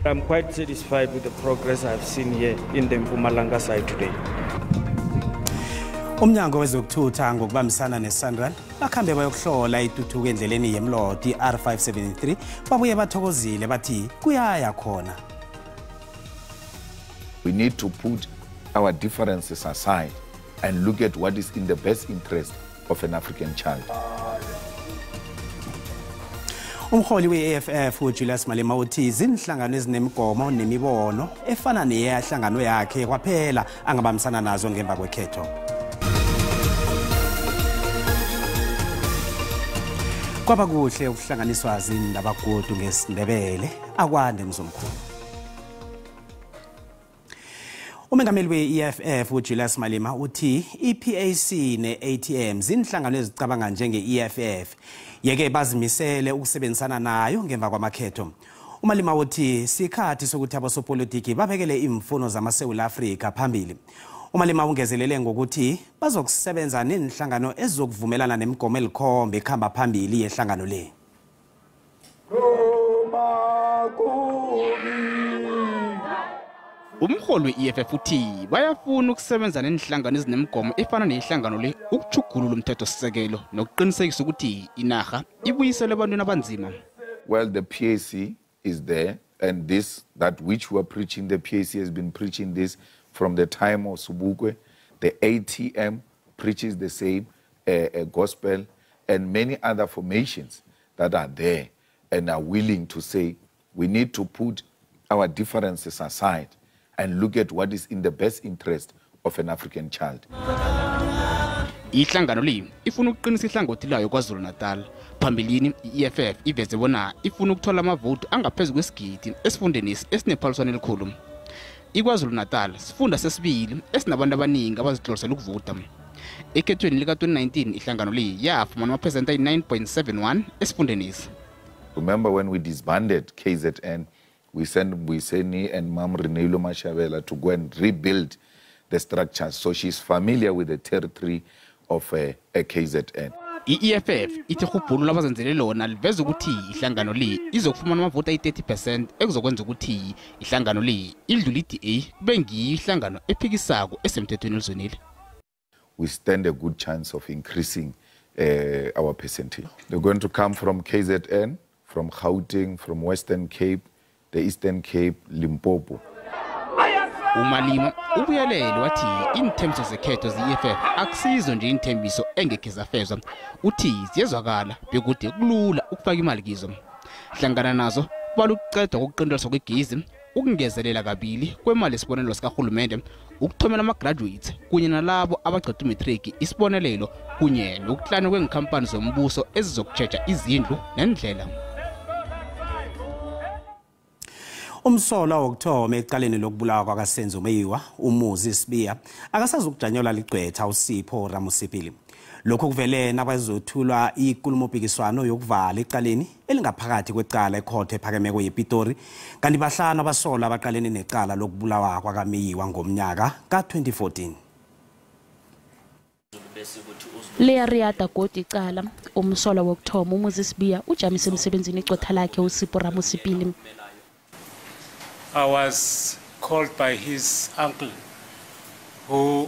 I'm quite satisfied with the progress I've seen here in the Mpumalanga side today. Umnyango wezokuthutha ngokubambisana neSANRAL bakhambe bayokuhlola ituthuko endleleni yemlodi R573, babuye bathokozile bathi kuyaya khona. We need to put our differences aside and look at what is in the best interest of an African child. Umholi we-EFF uJulius Malema uthi zinhlangano ezinemigomo nemibono efana neyahlangano yakhe kwaphela angabambisana nazo ngemva kwekhetho. Kwaba kuhle ukuhlanganiswa zindaba godu ngesiNdebele, akwande mzomkhulu. Umengameli we-EFF uJulius Malema uthi i-PAC ne-ATM zinhlangano ezicabanga njenge-EFF, yeke bazimisele ukusebenzisana nayo ngemva kwamakhetho. UMalema uthi sikhathi sokuthi abosopolitiki babekele imfuno zamaSewula Afrika phambili. UMalema ungezelele ngokuthi bazokusebenza nenhlangano ezizokuvumelana nemigomo elikhomba ekhamba phambili yehlangano le. Umholi we-EFF uthi bayafuna ukusebenza nenhlangano ezinemigomo efana nehlangano le ukutjhugulula umthethosisekelo nokuqinisekisa ukuthi inarha ibuyiselwe ebantwini abanzima. Well, the PAC is there, and this, that which we are preaching, the PAC has been preaching this from the time of Sobukwe. The ATM preaches the same gospel, and many other formations that are there and are willing to say we need to put our differences aside and look at what is in the best interest of an African child. Ihlangano le ifuna ukuqinisa ihlangothi layo KwaZulu Natal. Phambilini i-EFF iveze bona ifuna ukuthola amavoti angaphezu kwesigidi esifundeni esinephaliswano elikhulu. IKwaZulu Natal sifunda sesibili esinabantu abaningi abazihlolisela ukuvota. Ekhethweni lika-2019 ihlangano le yafumana amaphesenti ayi-9.71 esifundenisi. Remember when we disbanded KZN, we sent Mbuyiseni and Mam Renelo Mashabela to go and rebuild the structure, so she's familiar with the territory of a KZN. I-EFF ithi irhubhululo labazenzele lona liveza ukuthi ihlangano le izokufumana amavoti ayi-30% ekuzokwenza ukuthi ihlangano le idlule i-DA kube ngiyo ihlangano ephikisako esemthethweni elizweneli. We stand a good chance of increasing our percentage. They're going to come from KZN, from Gauteng, from Western Cape, the Eastern Cape, Limpopo. uMalima ubuyelele wathi iinthembiso zekhetho ze-EFF akusizo nje iinthembiso engekhe zafezwa, uthi ziyezwakala bekude kulula ukufaka imali kizo. Hlangana nazo kubala ukuqedwa kokuqinteliswa kwegezi, ukungezelela kabili kwemali esibonelelo sikarhulumende, ukuthomela ama-graduates kunye nalabo abaqeda umatric isibonelelo, kunye nokuhlanywa kweenkhampani zombuso ezizokutjheja izindlu nendlela. Umsolwa wokuthoma ecaleni lokubulawa kwakaSenzo Meyiwa, uMuzi Sibiya, akasazukujanyelwa ligqwetha uSipho Ramosepele. Lokhu kuvele nabazothulwa inkulumo-mpikiswano yokuvala ecaleni elingaphakathi kwecala ekhotho ephakemeko yePitori, kanti bahlanu abasolwa abaqalene necala lokubulawa kwakaMeyiwa ngomnyaka ka-2014. Liyariyada godu icala. Umsolwa wokuthoma uMuzi Sibiya ujamise emsebenzini igqwetha lakhe uSipho Ramosepele. I was called by his uncle, who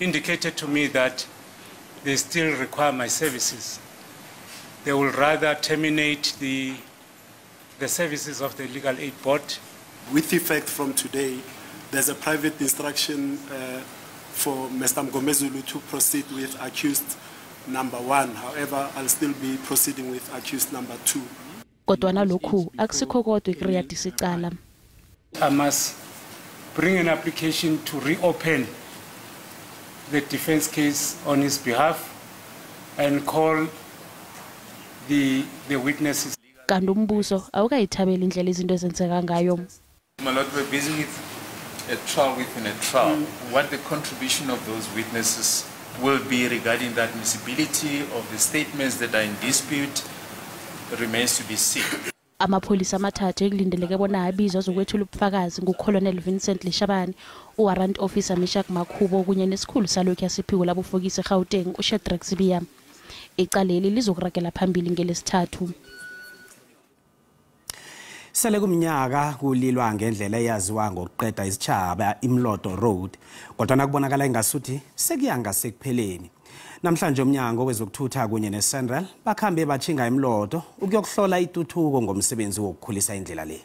indicated to me that they still require my services. They will rather terminate the services of the Legal Aid Board. With effect from today, there's a private instruction for Mr. Mngomezulu to proceed with accused number 1. However, I'll still be proceeding with accused number 2. Kodwana lokhu akusikho kodwa ikuriyadisa icala. I must bring an application to reopen the defense case on his behalf and call the witnesses. Kanti umbuso awukayithabeli indlela izinto ezenzeka ngayo. My lord, we're busy with a trial within a trial. What the contribution of those witnesses will be regarding the admissibility of the statements that are in dispute remains to be seen. Amapholisa amathathu ekulindeleke bona abizwa azokwethula ubufakazi nguColonel Vincent Leshabane, uWarrant Officer Mishak Makhubo kunye nesikhulu salokhu yasiphiko labofokisi eGauteng uShadrack Sibiya. Icaleli lizokuragela phambili ngelesithathu. Sele kuminyaka kulilwa ngendlela eyaziwa ngokuqeda isitjhaba iMloto Road, kodwa kubonakala ingasuthi sekuya ngasekupheleni. Namhlanje umnyango wezokuthutha kunye neSANRAL bakhambe batjhinga eMloto ukuyokuhlola ituthuko ngomsebenzi wokukhulisa indlela le.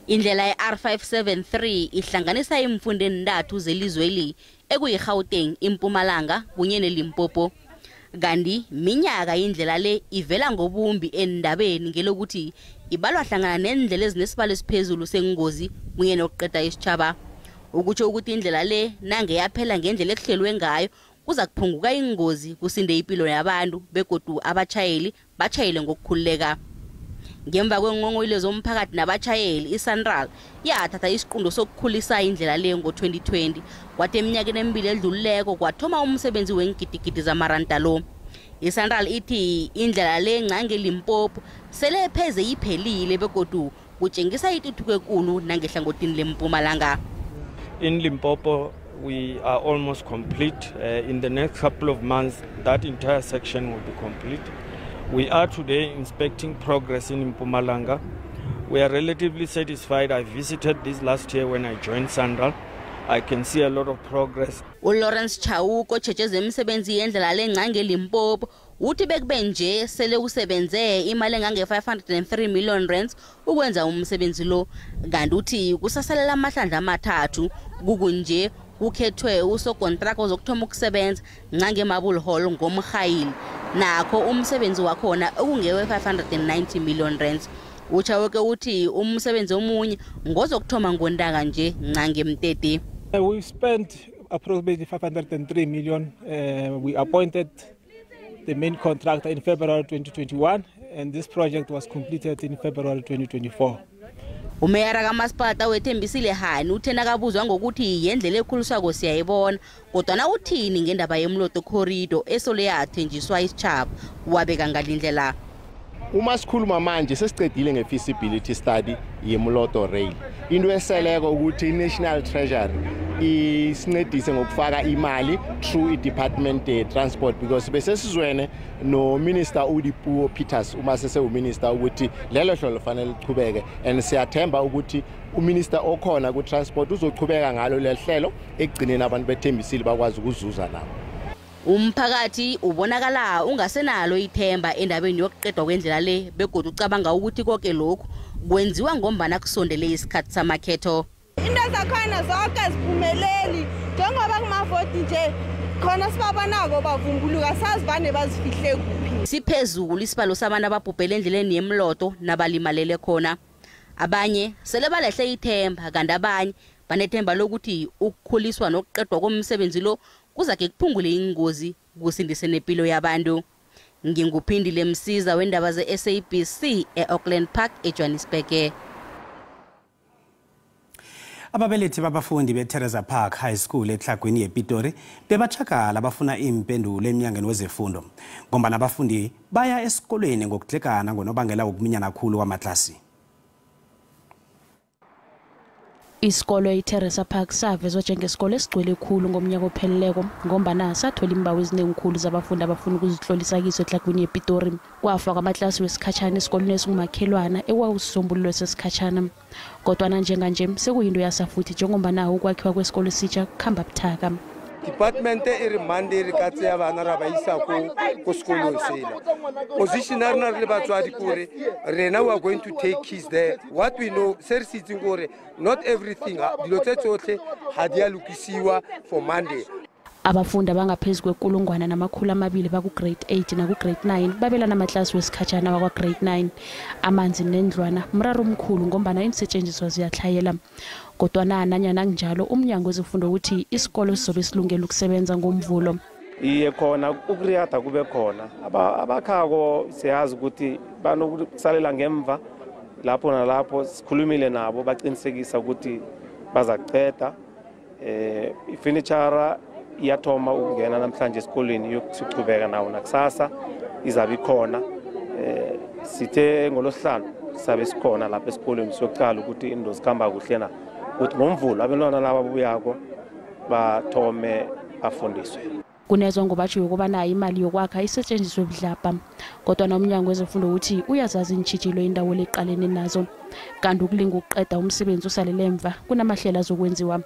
Indlela ye-R573 ihlanganisa iimfunda ezintathu zelizweli ekuyi-Gauteng, iMpumalanga kunye neLimpopo. Kanti minyaka indlela le ivela ngobumbi endabeni ngelokuthi ibalwa hlangana nendlela ezinesibalo esiphezulu sengozi kunye nokuqeda isitjhaba. Ukutsho ukuthi indlela le nange yaphela ngendlela ekuhlelwe ngayo kuza kuphunguka ingozi, kusinde impilo yabantu begodu abatjhayeli batjhayele ngokukhululeka. Ngemva kwengongoyilo zomphakathi nabatjhayeli, iSANRAL yathatha isiqundo sokukhulisa indlela le ngo-2020. Kwathi eminyakeni emibili edlulileko kwathoma umsebenzi weengidigidi zamaranda lo. ISANRAL ithi indlela le ncangeLimpopo sele pheze iphelile begodu kutshengisa ituthuko ekulu nangehlangothini leMpumalanga. In Limpopo, we are almost complete. In the next couple of months, that entire section will be complete. We are today inspecting progress in Mpumalanga. We are relatively satisfied. I visited this last year when I joined SANRAL. I can see a lot of progress. uLawrence Chauke otjheje zemisebenzi yendlela le ncangeLimpopo uthi bekube nje sele usebenze imali engange-503 million rands ukwenza umsebenzi lo, kanti uthi kusasalela amahlandla amathathu. Kukunje kukhethwe usokontraka ozokuthoma ukusebenza ncange-Marble Hall ngomrhayili, nakho umsebenzi wakhona okungewe-590 million rands. UChauke uthi umsebenzi omunye ngozokuthoma ngontaka nje ncangemteti. We've spent approximately 503 million. We appointed the main contractor in February 2021, and this project was completed in February 2024. Umeyara kamasipalata weThembisile Hani uthe nakabuzwa ngokuthi yendlela ekhuliswako siyayibona, kodwana uthini ngendaba yeMloto Corridor esole yathenjiswa isitjhaba, wabeka ngalindlela. Uma sikhuluma manje sesicedile nge-feasibility study yeMloto Rail. Into eseleko ukuthi i-National Treasury isincedise ngokufaka imali through i-Department ye-Transport, because bese sizwene no-Minister uDipuo Peters uma sesewuminister ukuthi lelo hlelo lifanele lichubeke, and siyathemba ukuthi uminister okhona ku-transport uzochubeka ngalo leli hlelo, ekugcineni abantu bethembisile bakwazi ukuzuza nabo. Umphakathi ubonakala ungasenalo ithemba endabeni yokuqedwa kwendlela le begodu ucabanga ukuthi konke lokhu kwenziwa ngombana kusondele isikhathi samakhetho. Into zakhona zonke aziphumeleli, njengoba kumavoti nje khona sibabonako bavumbuluka, sazi bane bazifihle kuphi. Siphezulu isibalo sabantu ababhubhele endleleni yeMloto nabalimalele khona. Abanye sele balehle ithemba, kanti abanye banethemba lokuthi ukukhuliswa nokuqedwa komsebenzi lo kuzake kuphungule ingozi kusindise nempilo yabantu. Nginguphindile Msiza wendaba ze-SABC e-Auckland Park eJohannesburg. Ababelethi babafundi beTeresa Park High School eTlhagwini yePitori bebatjhagala bafuna iimpendulo emnyangweni wezefundo ngombana abafundi baya esikolweni ngokudlekana ngonobangela wokuminyana khulu kwamatlasi. Isikolo iTeresa Park savezwa njengesikolo esigcwele khulu ngomnyaka opheleleko ngombana sathola iimbawo ezinengi khulu zabafundi abafuna ukuzihlolisa kiso eTlhagwini yePitori. Kwafakwa amatlasi wesikhatjhana esikolweni esingumakhelwana ekwawusisombululo sesikhatjhana, kodwana njenganje sekuyinto yasafuthi njengombana ukwakhiwa kwesikolo esitjha kukhamba buthaka. Department e re Monday re ka tseya bana ra ba isa ko sekolong sela. Position ya rena re le batswadi kore rena we are going to take kids there. What we know se re se itseng kore not everything, dilo tse tsotlhe ga di a lokisiwa for Monday. Abafundi abangaphezu kwe-1200 baku-grade 8 naku-grade 9 babelana amatlasi wesikhatjhana wakwa-grade 9. Amanzi nendlwana mraro omkhulu ngombana iinsetjenziswa ziyatlhayela. Kodwana nanyana kunjalo umnyango wezefundo uthi isikolo sizobe silungele ukusebenza ngomvulo. Iye khona ukuriyada kube khona abakhako siyazi ukuthi banokusalela ngemva lapho nalapho, sikhulumile nabo baqinisekisa ukuthi bazakuqeda. Ifurniture iyathoma ukungena namhlanje esikolweni yokuchubeka nawo nakusasa izabe ikhona. Sithe ngolosihlanu sabe sikhona lapha esikolweni siyokuqala ukuthi into zikhamba kuhle na, ukuthi ngomvulo abantwana laba babuyako bathome bafundiswe. Kunezwa ngobatsho yokubana imali yokwakha isetshenziswe budlabha, kodwa umnyango wezefundo uthi uyazazi iintjhijilo indawo leqalene nazo, kanti ukulinga ukuqeda umsebenzi usalele emva kunamahlelo azokwenziwa.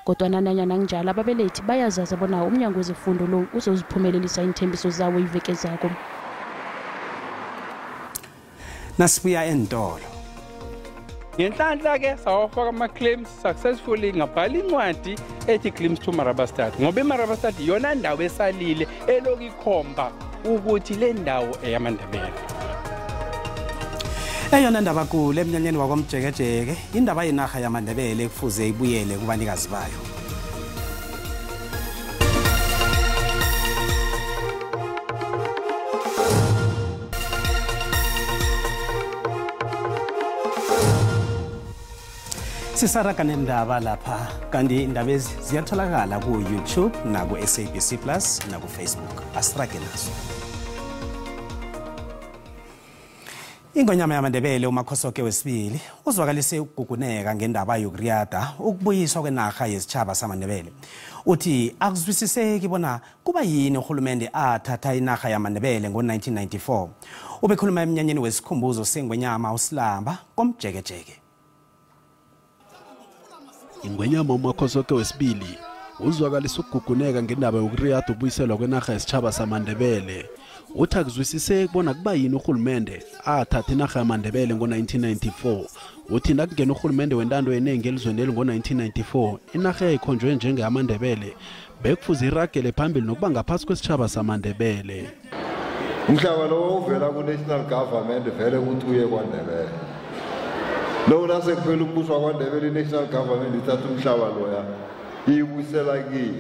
Kodwa nanyana kunjalo, ababelethi bayazazi bona umnyango wezefundo lo uzoziphumelelisa iinthembiso zawo iveke zako. Nasibuya entolo. Ngenhlanhla ke sawafaka ama-claims successfully, ngabhala incwadi ethi claims to Marabastad, ngoba iMarabastad iyona ndawo esalile eloku ikhomba ukuthi le ndawo eyamaNdebele. Eyona ndaba kule emnyanyeni wakwamjekejeke, indaba yenarha yamaNdebele kufuze ibuyele kubanikazi bayo. Sisaraga nendaba lapha, kanti indaba ezi ziyatholakala ku-YouTube naku-SABC Plus naku-Facebook. Asirage nazo. Ingonyama yamaNdebele uMakhosoke wesibili uzwakalise ukuguguneka ngendaba yokuriyada ukubuyiswa kwenarha yesitjhaba samaNdebele. Uthi akuzwisiseki bona kuba yini urhulumende athatha inarha yamaNdebele ngo-1994. Ubekhuluma emnyanyeni wesikhumbuzo sengwenyama uSilamba komjekejeke. Ingwenyama uMakhosoke wesibili uzwakalisa ukuguguneka ngendaba yokuriyada ukubuyiselwa kwenarha yesitjhaba samaNdebele. Uthi akuzwisiseki bona kuba yini urhulumende athatha inarha yamaNdebele ngo-1994. Uthi nakungena urhulumende wentando yenengi elizweni eli ngo-1994, inarha eyayikhonjwe njengeyamaNdebele bekufuze iragele phambili nokuba ngaphasi kwesitjhaba samaNdebele. Umhlaba lo uvela ku-national government vele ukuthi uye kwaNdebele. Lo nasekuphela umbuso wakwaNdebele, i-national government ithatha umhlaba loya iyibuyisela kiyo.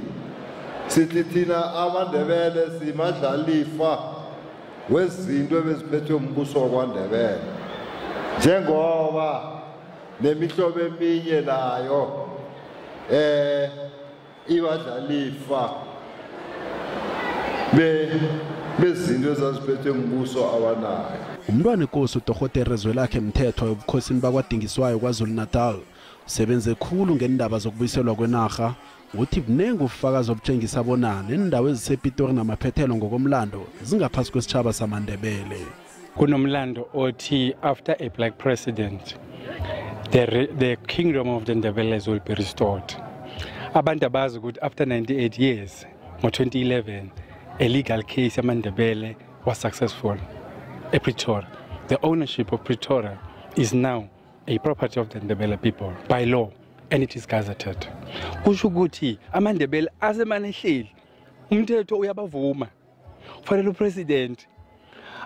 Sithi thina amaNdebele simadlalifa wezinto ebeziphethwe umbuso wakwaNdebele, njengoba nemihlobo eminye nayo ibadlalifa bezinto ezaziphethwe umbuso awanayo. Umntwana inkosi uDorhotere Zwelakhe Mthethwa ebukhosini bakwadingiswayo KwaZulu-Natal usebenze khulu ngendaba zokubuyiselwa kwenarha. Uthi bunengi ubufakazi obutshengisa bona nendawo ezisePitori namaphethelo ngokomlando zingaphasi kwesitjhaba samaNdebele. Kunomlando othi after a black president the kingdom of the Ndebeles will be restored. Abantu abazi ukuthi after 98 years ngo-2011 a legal case yamaNdebele was successful at Pretoria. The ownership of Pretoria is now a property of the Ndebele people by law, and it is gazetted. Kusho ukuthi amaNdebele asemane ehleli, umthetho uyabavuma. Kufanele upresident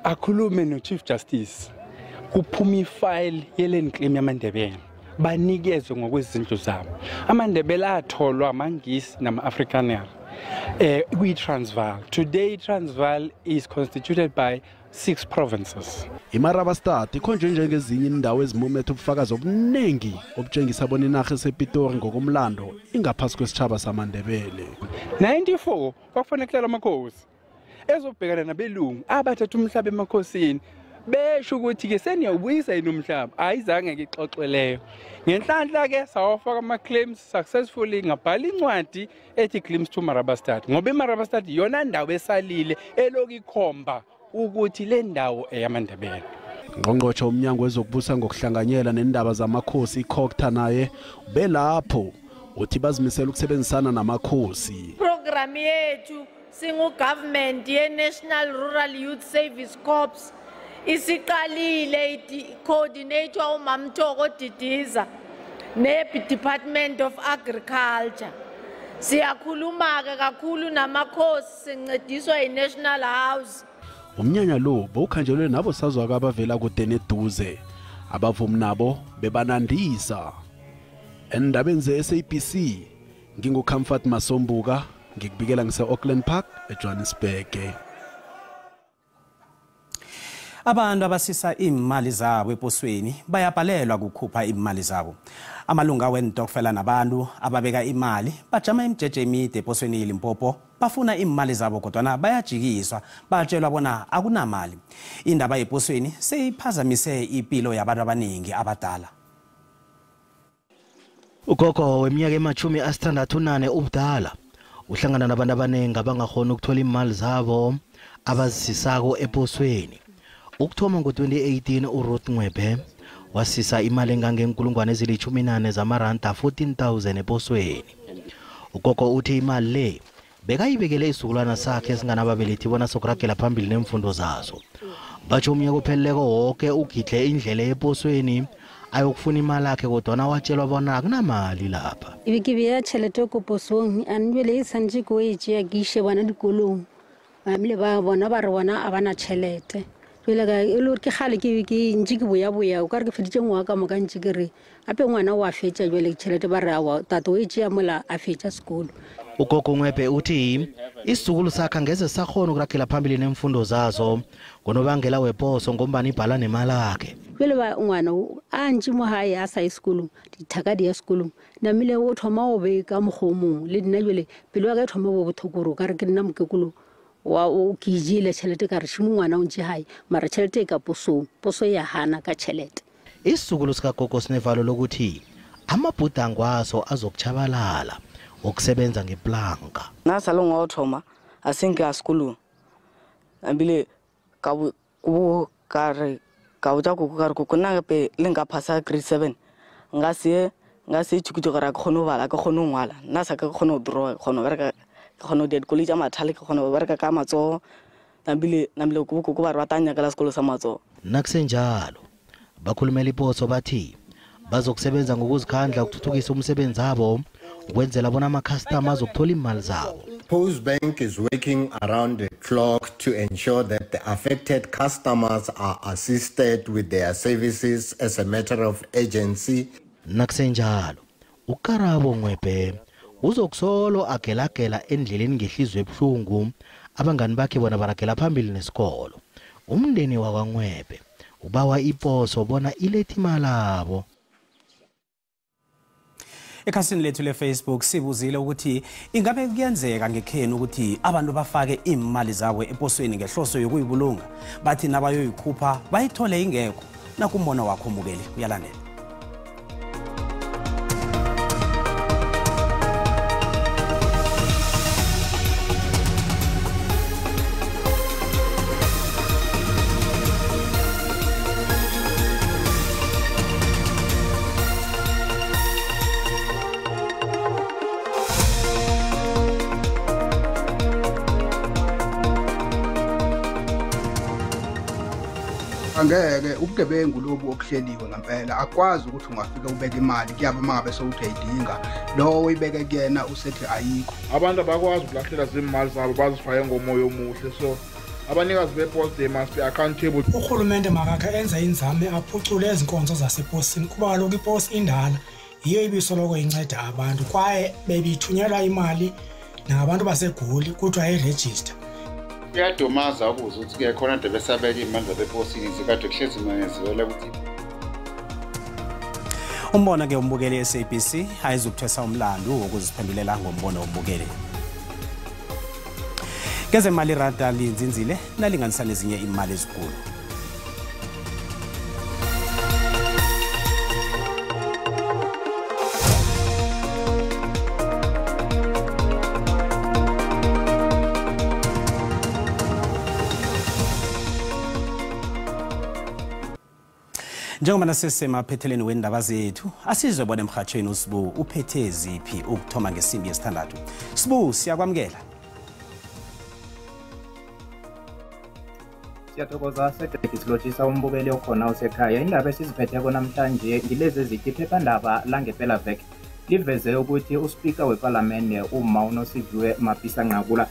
akhulume no-Chief Justice, kuphume ifile ye-land claim yamaNdebele, banikezwe ngokwezindlu zabo. AmaNdebele atholwa amaNgisi nama-Afrikaner kwi-Transvaal. Today Transvaal is constituted by 6 provinces. IMarabastad ikhonjwe njengezinye indawo ezimumethe ubufakazi obuningi obutshengisa bona inarha esePitori ngokomlando ingaphasi kwesitjhaba samaNdebele. 94 kwakufanele kuhlala amakhosi ezobhekana nabelungu abathatha umhlaba emakhosini, besho ukuthi ke seniyawubuyisa yini umhlaba. Ayizange ke ixoxwe leyo. Ngenhlanhla ke sawafaka ama-claims successfully, ngabhala incwadi ethi claims to Marabastad, ngoba iMarabastad iyona ndawo esalile eloku ikhomba ukuthi le ndawo eyamaNdebele. Ngqongqotjhe umnyango wezokubusa ngokuhlanganyela nendaba zamakhosi iCogta naye belapho, uthi bazimisela ukusebenzisana namakhosi. Program yethu singu-government ye-National Rural Youth Service Corps isiqalile, coordinator uMamthoko Didiza ne-Department of Agriculture. Siyakhuluma-ke kakhulu namakhosi, sincediswa yi-National House. Umnyanya lo bowukhanjelwe nabo sazwako abavela kude neduze, abavumi nabo bebanandisa. Endabeni ze-SABC nginguComfort Masombuka, ngikubikela ngise-Auckland Park eJohannesburg. Abantu abasisa imali zabo eposweni bayabhalelwa kukhupha imali zabo. Amalunga wentokfela nabantu ababeka imali bajama imijeje emide eposweni yeLimpopo bafuna imali zabo, kodwana bayajikiswa batshelwa bona akunamali. Indaba yeposweni seyiphazamise impilo yabantu abaningi abadala. Ugogo weminyaka emashumi asithandathu nane ubudala Uhlangana nabantu abanengi abangakhona ukuthola imali zabo abazisisako eposweni. Ukuthoma ngo-2018 uRuth Ngwebe wasisa imali engangenkulungwane ezili-14 zamaranda 14,000 eposweni. Ugogo uthi imali le bekayibekele isizukulwana sakhe esinganababelethi bona sokuragela phambili nemfundo zaso. Batsho umnyaka opheleleko woke ugidle indlela eposweni ayokufuna imali yakhe kodwana watshelwa bona akunamali lapha. Ebe ke beya tšhelete ko posong and jwale e santse ko e tšea ke iše bona dikolong bamile ba bona ba re bona a bana tšhelete jwale ka e le gore ke kgale ke ntse ke boyaboya o ka re ke feditše ngwaga ka moka ntse ke re gape ngwana o a fetša jwale tšhelete ba re awa tate o e tšea mola a fetša sekolo. Ugogo Ngwebe uthi isizukulu sakhe angeze sakhona ukuragela phambili nemfundo zazo ngonobangela weposo ngombana ibhala nemali yakhe. Jwale ba ngwana a ntse mo hae a sa ye sekolong dithaka di ya sekolong namile o thoma o be ka mokgwa o mongwe le nna jwale pelo ya ka e thoma bo bothoko gore o ka re ke nna mokekolo wa o ke jele tšhelete ka re šimo ngwana o ntse hae mara tšhelete e ka posong poso ya hana ka tšhelete. Isizukulu sikagogo sinevalo lokuthi amabhudango aso azokutshabalala ukusebenza ngeplanka. Nna sa le ngwa o thoma a senke a sekolong ebile ka re ka botsa koko ka re koko nna gape le nka phasa grade 7 nka se ithukuti gore a ke kgone go bala ke kgone go ngwala nna sa ka ke kgone go draw ke kgone go bereka ke kgone go dia dikoloi tša mathale ke kgone go bereka ka matsogo namile koko ba re ba tanya ka la sekolo sa matsogo. Nakusenjalo bakhulumela iposo bathi bazokusebenza ngokuzikhandla ukuthuthukisa umsebenzi wabo ukwenzela bona amakhastama azokuthola imali zabo. Post Bank is working around the clock to ensure that the affected customers are assisted with their services as a matter of urgency. Nakusenjalo uKarabo Ngwebe uzokusolo agelagela endleleni ngehliziyo ebuhlungu abangani bakhe bona baragela phambili nesikolo. Umndeni wakwaNgwebe ubawa iposo bona ilethe imali abo. Ekhasini lethu le-Facebook sibuzile ukuthi ingabe kuyenzeka ngekhenu ukuthi abantu bafake imali zabo eposweni ngehloso yokuyibulunga bathi nabayoyikhupha bayithole ingekho. Nakumbono wakho mukeli uyalandela. Angeke ubugebengu lobu obuhleliwe ngempela akwazi ukuthi ungafika ubeke imali kuyaba mangabe sewuthi uyayidinga lowo uyibeke kuyena usethi ayikho. Abantu abakwazi ukulahlela izimali zabo bazifake ngomoya omuhle so abanikazi bepost they must be accountable. Urhulumente makakhe enze inzame aphucule ezinkonzo zaseposini kuba kaloku iposi indala yiyo ibisoloko inceda abantu kwaye bebithunyelwa imali nangabantu baseGoli kuthiwa irejista. Kuyadumaza ukuze ukuthi-ke khona de besabeka iy'mali zabeposini zikade kuhlezi mangeziwela ukuthi umbono ke umbukeli SABC ayizukuthwesa umlando wokuziphendulela ngombono wombukeli. Kezemali iranda linzinzile nalinganisa nezinye imali ezinkulu. Njengoba nasesemaphethelweni wendaba zethu asizwe bona emhathweni uSibu uphethe ziphi ukuthoma ngesimbi yesithandathu. Sibu, siyakwamukela. Siyathokoza Cedric, silotshisa umbukeli okhona usekhaya. Indaba esiziphetheko namhlanje ngilezi ezithi iphephandaba langepelavek liveze ukuthi uspika wepalamende uma uNosiviwe Mapisa-Nqakula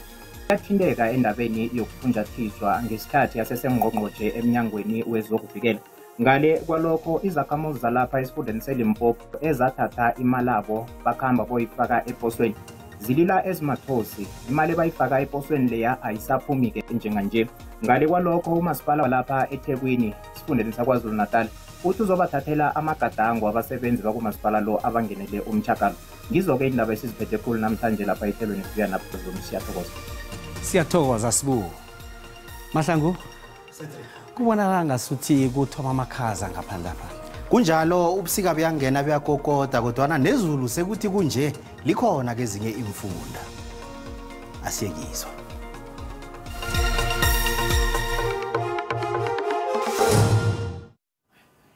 uyathinteka endabeni yokufunjathiswa ngesikhathi asesengqongqotjhe emnyangweni wezokuvikela. Ngale kwalokho izakhamuzi zalapha esifundeni seLimpopo ezathatha imalabo bakhamba boyifaka eposweni zilila ezimathosi. Imali ebayifaka eposweni leya ayisaphumi-ke njenganje. Ngale kwalokho umasipala walapha eThekwini esifundeni saKwaZulu-Natal uthi uzobathathela amagadango abasebenzi bakumasipala lo abangenele umtjhagalo. Ngizo-ke indaba esiziphethe khulu namhlanje lapha ehlelweni sibuya napho. Siyathokoza. Siyathokoza Sibu. Mahlangu, kubonakala ngasuthi kuthoma amakhaza ngaphandle apha. Kunjalo, ubusika buyangena buyakokoda kodwana nezulu sekuthi kunje likhona kezinye imfunda. Asiyekizwa.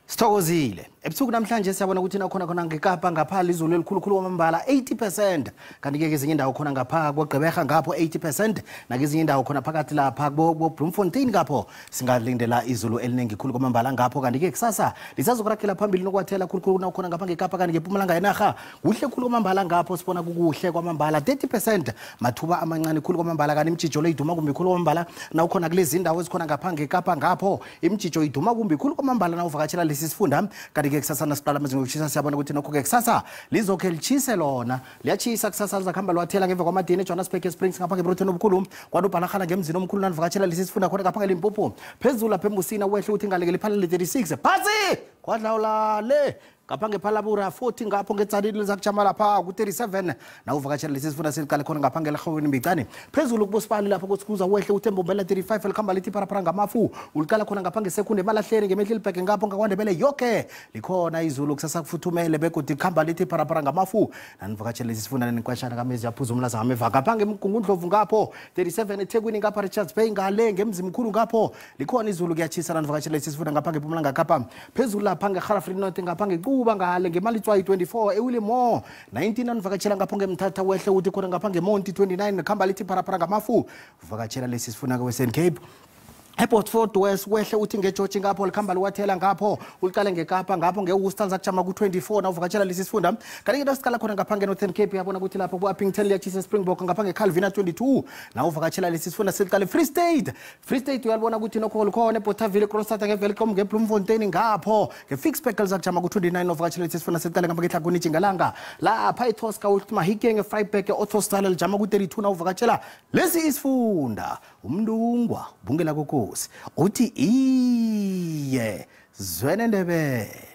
Sithokozile. Ebusuku namhlanje siyabona ukuthi nakhona khona ngeKapa ngapha lizulu elikhulukhulu kwamambala 80%, kanti ke kezinye indawo khona ngapha kwaGqeberha ngapho 80%, nakezinye indawo khona phakathi lapha kubo Bloemfontein ngapho singalindela izulu eliningi khulu kwamambala ngapho. Kanti ke kusasa lisazokurakela phambili nokwathela khulukhulu nakhona ngapha ngeKapa, kanti ngePumalanga yenarha kuhle khulu kwamambala ngapho, sibona kukuhle kwamambala 30%, mathuba amancane khulu kwamambala. Kanti imjijo le iduma kumbi khulu kwamambala nawukhona kulezi indawo ezikhona ngapha ngeKapa ngapho, imjijo iduma kumbi khulu kwamambala nawuvakatshela lesi sifunda. Kanti ke kusasa nasiqala amazinga okushisa siyabona ukuthi nokho ke kusasa lizokhe litshise lona, liyatshisa kusasa, lizakuhamba lwathela ngemva kwamadini eJohannesburg eSprings ngapha ngeBruton obukhulu kwanobhalagala ngemzini omkhulu nanivakatshela lesi sifunda khona ngapha ngeLimpopo phezulu lapha eMbusina wehle uthi ngaleke liphalele 36 phasi kwadlawula le ngapha ngephalabura 40 ngapho ngetsalile lizakujama lapha ku-37. Nawuvakatshela lesi sifunda seliqale khona ngapha ngelarhweni mbicane phezulu kubosipali lapho kusikuza wehle uthi embombela 35 likhamba lithi pharapara ngamafu uliqala khona ngapha ngesekhunde emalahleni ngemehlelibheke ngapho ngakwaNdebele yoke likhona izulu kusasa kufuthumele begodu likhamba lithi pharapara ngamafu. Nanivakatshela lesi sifunda nenkwashana kamezi yaphuza umlaza ngameva ngapha ngemgungundlovu ngapho 37 eThekwini ngapha Richards Bay ngale ngemzimkhulu ngapho likhona izulu kuyatshisa. Nanivakatshela lesi sifunda ngapha ngeMpumalanga Kapa phezulu lapha ngeGraaff North ngapha ngeQuba ngale ngemalitswayi 24 eWillimore 19. Nanivakatshela ngapho ngemthatha wehle uthi khona ngapha ngeMonti 29 khamba lithi pharapara ngamafu. Uvakatshela lesi sifuna ke-Western Cape eBotford West wehle uthi ngeGeorge ngapho likhamba liwathela ngapho uliqale ngeKapa ngapho ngeWorcester zakujama ku-24 nawuvakatshela lesi sifunda. Kanti ke siqala khona ngapha ngeNorthern Cape yabona ukuthi lapho ku-Upington liyatshisa Springbok ngapha ngeCalvina 22 nawuvakatshela lesi sifunda seliqale Free State. Free State uyalibona ukuthi nokho likhona eBothaville Kroonstad ngeWelkom ngeBloemfontein ngapho ngeFicksburg lizakujama ku-29 nawuvakatshela lesi sifunda seliqale ngapha ngeTlhagwini Tjingalanga lapha eTosca uthi Mahikeng eVryburg eOttosdal lijama ku-32 nawuvakatshela lesi isifunda. Umntungwa bungela kokosi uthi iye Zwene Ndebele.